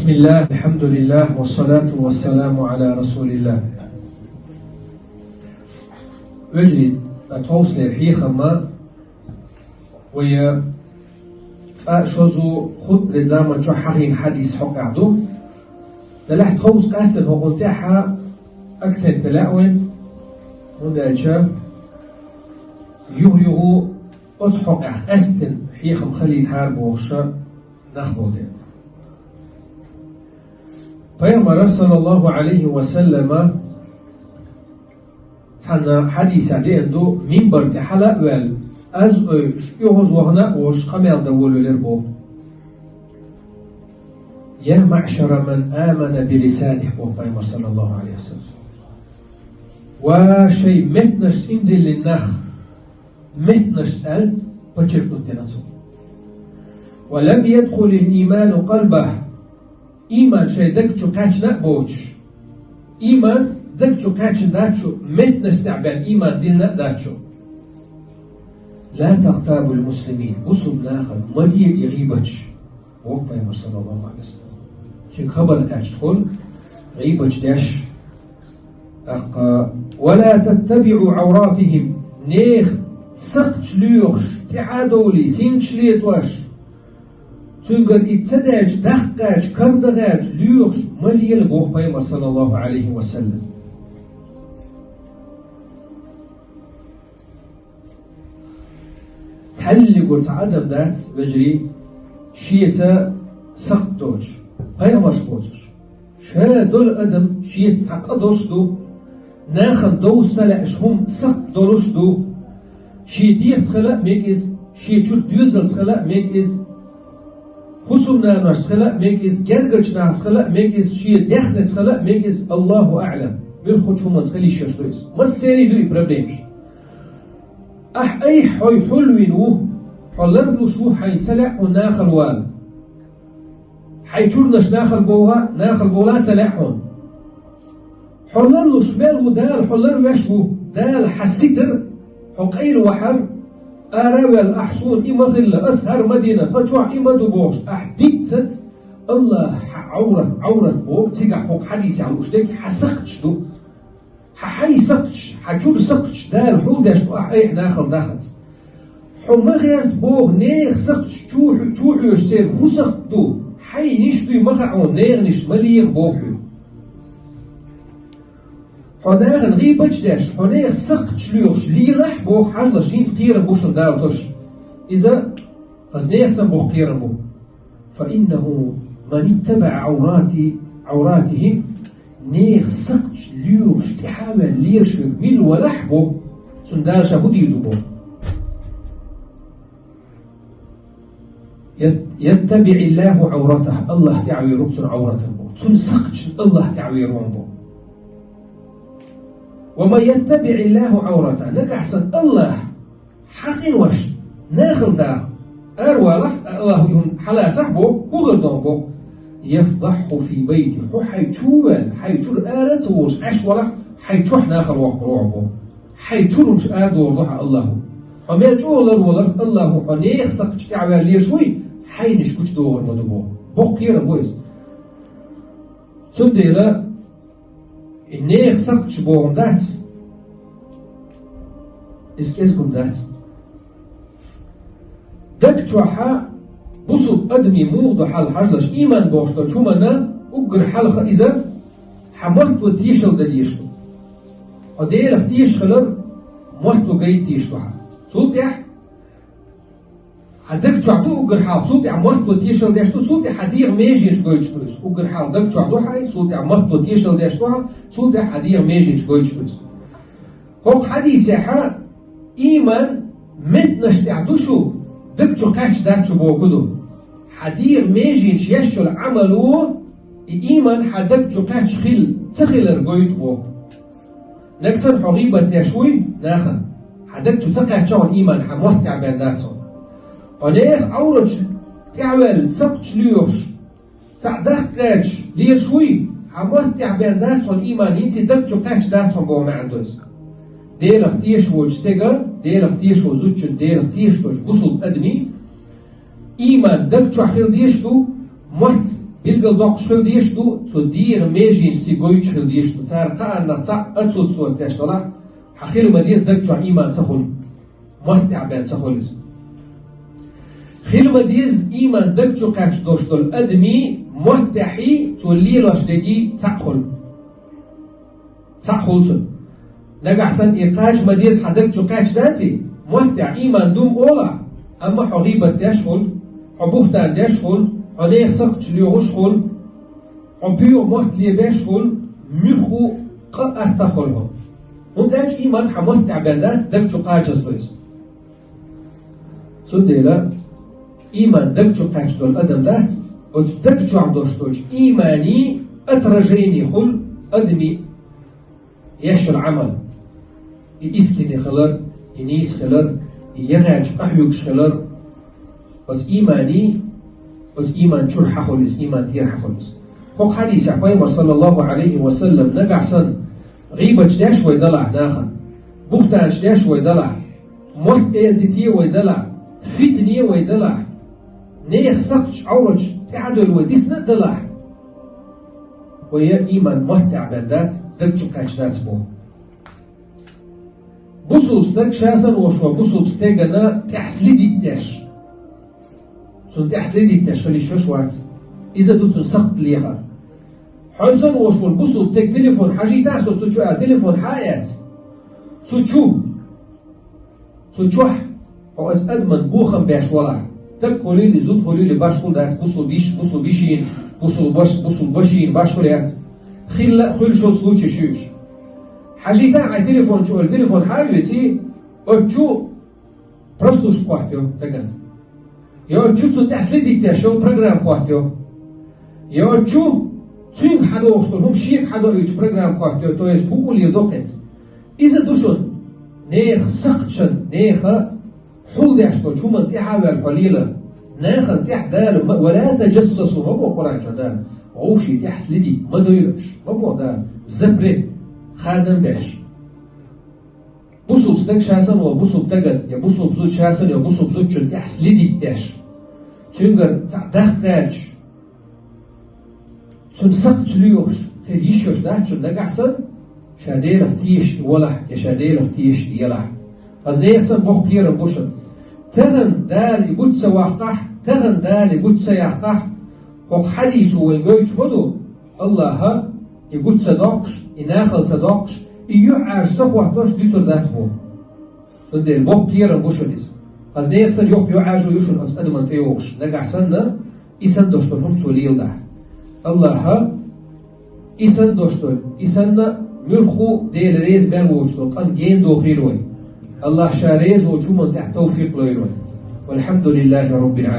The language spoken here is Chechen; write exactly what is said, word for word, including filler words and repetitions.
بسم الله، الحمد لله، والصلاة والسلام على رسول الله. Вежарий, тховсалера хьехам вай цкъа шозза хутбе заман чу хьахийна хьадис хьокъехь ду. Делахь тховса къаьстина хӀокхунна тӀехь акцент дан лаьа вайна, хӀунда аьлча юха-юха оцу хьокъехь къаьстина хьехам хилийтахьара бохуш нах болу дела. Пайхамара, саллаллаху Ӏалайхи ва саллама, цхьана хьадисехь деана ду, минбар тӀе хьала а ваьлла, аз ойуш, оьгӀаз вахана а волуш, къамел дан волавелира боху. «Я маъшара ман амана би лисаних», боху Пайхамара, саллаллаху Ӏалайхи ва саллам. Ва шайн меттанашца иман диллина нах, меттанашца аьлла, подчеркнуть дина цо. «Ва лам ядхулил ийману къалбах». Ийман шайн даг чу кхаьчна а боцуш. Ийман даг чу кхаьчна дац шу, меттанашца бен ийман диллина а дац шу. «Ла тагътабул муслимин», бусулба нахана ма де и гӀийбаташ, боху Пайхамара, саллаллаху Ӏалайхи ва саллам. Цуьнга хабар кхаьчна хуьлу гӀийбаташ деш. ТӀаккха: «Ва ла таттабиӀу Ӏавратихим», нехан сакхташ лоьхуш, тӀаьхьа а довлий, сингаш летош, цуьнгара и ца даьлча, даккха гӀерташ, кардан гӀерташ лоьхуш ма лела, боху Пайхамара, саллаллаху Ӏалайхи ва саллам. Цхьаьллигур цхьа адам дац, вежарий, шеца сакхт доцуш, пайхамарш боцуш. Ша долу адам шеца цхьа къа долуш ду, нахана довза ца лаьаш хӀума сакхт долуш ду. Шен дегӀаца хила а мега иза, шен чуьра доьзалца хила а мега иза, хӀусамнаношца хила а мега иза, гергарчу нахаца хила а мега иза, шен даьхница хила а мега иза, Аллаху аӀлам, муьлххачу хӀуманца хила йиш йолуш ду иза. Массерий ду и проблемаш. Ахь айхьа хьо хьулвина ву, хьо ларлуш ву, хьайна ца лаьа хьуна нахала вала. Хьайн чурнаш нахала бовла, нахала бовла а ца лаьа хьуна. Хьо ларлуш мел ву, Дала хьо ларвеш ву, Дала хьан ситар, хьо къайлавахьар, ара а ваьлла, ахь суна и ма хилла, ас хӀара ма дина, тхан чохь и ма ду бохуш, ахь диццац, Аллаха хьан Ӏаврат, Ӏаврат боху, цигахь хӀокху хьадисехь лууш дерг хьан сакхташ ду. Хьан хьайн сакхташ, хьан чуьра сакхташ Дала хьулдеш ду ахь айхьа нахала дахац. Хьо ма гӀерта боху, нехан сакхташ чу хьо-, чу хьоьжуш церан хӀун сакхт ду, хьайниш дуй ма хаьа хьуна, неханиш ма леха боху хьуьга. Хьо нахана гӀийбаташ деш, хьо нехан сакхташ лоьхуш лелахь боху, хьажалаш, хӀинца кхерам бу шуна Дала тосуш. Иза хаза нехан самбуху кхерам бу. «Фа иннаху ман иттабаӀа Ӏаврати, Ӏавратихим», нехан сакхташ лоьхуш тӀаьхьа а ваьлла лелаш верг милла валахь боху, цунна Дала ша хӀун дийр ду боху. «Ят-, яттабиӀиллаху Ӏавратах», Аллах тӀаьхьавер ву цунна Ӏавратан боху. Цунна сакхташна Аллах тӀаьхьавер ву боху. «Ва ман яттабиӀиллаху Ӏавратах», нагахь санна Аллах хьан къиношна нахала даха аравалахь, Аллахо и хӀума хьалацахь боху, хӀун хир ду боху. «Яфдахху фи байтих», хьо хьайн чу ваьлла, хьайн чуьра ара а ца волуш Ӏаш валахь, хьайн чохь нахала воккхур ву хьо боху. Хьайн чуьра хӀумаш арадохур ду хьан Аллахо. Хьо мел чӀогӀа ларваларх Аллахо хьо нехан сакхташ тӀаьхьаваьлла лелаш вуй, хьайнаш гучудохур ма ду боху. Боккха кхерам бу иза. Цундела и нехан сакхташ боху дац, иза кӀезиг хӀума дац. Даг чохь бусулба адамийн муха ду хьал хьажалаш, ийман бохуш долчу хӀуманна уггар хьалха иза хьан мотто тешалла дан дезаш ду. Хьо Делах тешаш хилар мотто гайта дезаш ду хьан. Цул тӀаьхьа хьан даг чохь ду уггар хьалха, цул тӀаьхьа мотто тешалла деш ду, цул тӀаьхьа хьан дегӀан меженаш гойтуш ду иза. Уггар хьалха даг чохь ду хьан, цул тӀаьхьа мотто тешалла деш ду хьан, цул тӀаьхьа хьан дегӀан меженаш гойтуш ду иза. ХӀокху хьадисехь ийман меттанаш тӀехь ду шу, даг чу кхаьчна дац шу боху ду. Хьан дегӀан меженаш еш йолу Ӏамало и ийман хьан даг чу кхаьчна хилла, ца хилар гойту боху. Нагахь санна хьо гӀийбат деш вуй нахана, хьан даг чу ца кхаьчна хьуна ийман, хьан мотт тӀехь бен дац хьуна. Хьо нехан Ӏавраташ тӀаьхьаваьлла, сакхташ лоьхуш, цхьаъ даккха гӀерташ лелаш вуй, хьан мотт тӀехь бен дац хьуна ийман, хӀинца и даг чу кхаьчна дац хьуна боху маьӀна ду иза. Делах тешаш волчу стеган, Делах тешаш волу зудчун, Делах тешаш долчу бусулба адамийн ийман даг чохь хила дезаш ду, мотт Билгал доккхуш хила дезаш ду, цу дегӀан меженаш цига гойтуш хила дезаш ду. Цар кхааннах цхьаъ отсутствовать деш далахь, хьа хила ма деза даг чохь иман ца хуьлу, мотт тӀехь бен ца хуьлу иза. Хила ма деза иман даг чу кхаьчна долуш долу адамийн мотт тӀехьий, цо лелош дерг цхьаъ хуьлу. Цхьаъ хуьлу цунна. Нагахь санна и кхача ма деза хьан даг чу кхаьчна даций, мотт тӀехь иман ду-м олахь, амма хьо гӀийбат деш хуьлу, хьо бухтан деш хуьлу, хьо нехан сакхташ лоьхуш хуьлу, хьо боьха мотт лебеш хуьлу, муьлхха а къа атта хуьлу хьо. ХӀунда аьлча иман хьан мотт тӀехь бен дац, даг чу кхачаза ду иза. Цундела иман даг чу кхаьчна долу адам дац, оцу даг чохь долуш долчу иманийн отражение хуьлу адамийн еш йолу Ӏамал. И искренне хилар, и нийса хилар, и ягӀачу къахьоьгуш хилар, оцу иманийн, оцу иман чуьра хьан хуьлу иза, иман тӀера хьан хуьлу иза. ХӀокху хьадисехь Пайхамар, саллаллаху Ӏалайхи ва саллам, нагахь санна, гӀийбаташ деш вай далахь нахана, бухтанаш деш вай далахь, мотт эладите вай далахь, фитне вай далахь, нехан сакхташ Ӏовраташ тӀаьхьадевлла вай дисна а далахь, вай иман мотт тӀехь бен дац, даг чу кхаьчна дац боху. Бусулба стаг ша санна волуш волу бусулба стегана тӀехь следить деш. Цунна тӀехь следить деш хила йиш йолуш вац. Иза ду цунна сакхт лехар. Хьо санна волуш волу бусулба стеган телефон хьажийтахьа со цу чу аьлла, телефон хьа а эцна. Цу чу. Цу чохь хьо оцу адаман бохам беш валахь. Стаг хуьлийла, зуда хуьлийла, башхалла дац, бусулба йиш, бусулба йишина, бусулба баш, бусулба башина, башхалла яц. Хилла а хуьлуш йолу случай ю уьш. Хьажийтахьа хьайн телефон чу аьлла, телефон хьа а оьций, оцу чу прослушка хӀоттайо стагана. Я оцу чу цунна тӀехь следить деш йолу программа хӀоттайо. Я оцу чу цуьнга хьадогӀуш долу хӀума шега хьадоуьйтуш программа хӀоттайо, то есть пукъа лелайо кхин цо. Иза ду шуна нехан сакхташна, нехан хьулдеш долчу хӀуманна тӀаьхьа а ваьлла хьо лела. Нахана тӀехь Дала ма, «Ва ла таджассасу», ма боху Къуръан чохь Дала. Вовшийн тӀехь следить ма дойла аша, ма боху Дала. Запрет, хадам беш. Бусулба стаг ша санна волу бусулба стагана, я бусулба зуда ша санна йолу бусулба зудчунна тӀехь следить деш, цуьнгара цхьаъ даккха гӀерташ, цунна сакхташ лоьхуш хила йиш йолуш дац шуна нагахь санна, ша Делах тешаш и волахь, я ша Делах тешаш и елахь. Хаза нехан санна боккха кхерам бу шуна. Тахана Дала и гучу ца ваккхахь, тахана Дала и гучу ца яккхахь, хӀокху хьадисо вайна гойтуш ма ду, Аллаха и гучу ца доккхуш, и нахала ца доккхуш, и юьхьӀаьржа ца хӀоттош дуьтур дац боху. Цундела боккха кхерам бу шуна иза. Хаза нехан санна йоккха юьхьӀаьржо ю шуна оцу адаман тӀейогӀуш, нагахь санна, и санна долуш долу хӀума цо леладахь. Аллаха и санна долуш долу, и санна муьлхха а Дела реза мел воцуш долу къам гена дохийла вай. Аллаха ша реза волчу хӀуманна тӀехь тавфикъ лойла вай. Валхьамдулиллахи Роббил Ӏаламин.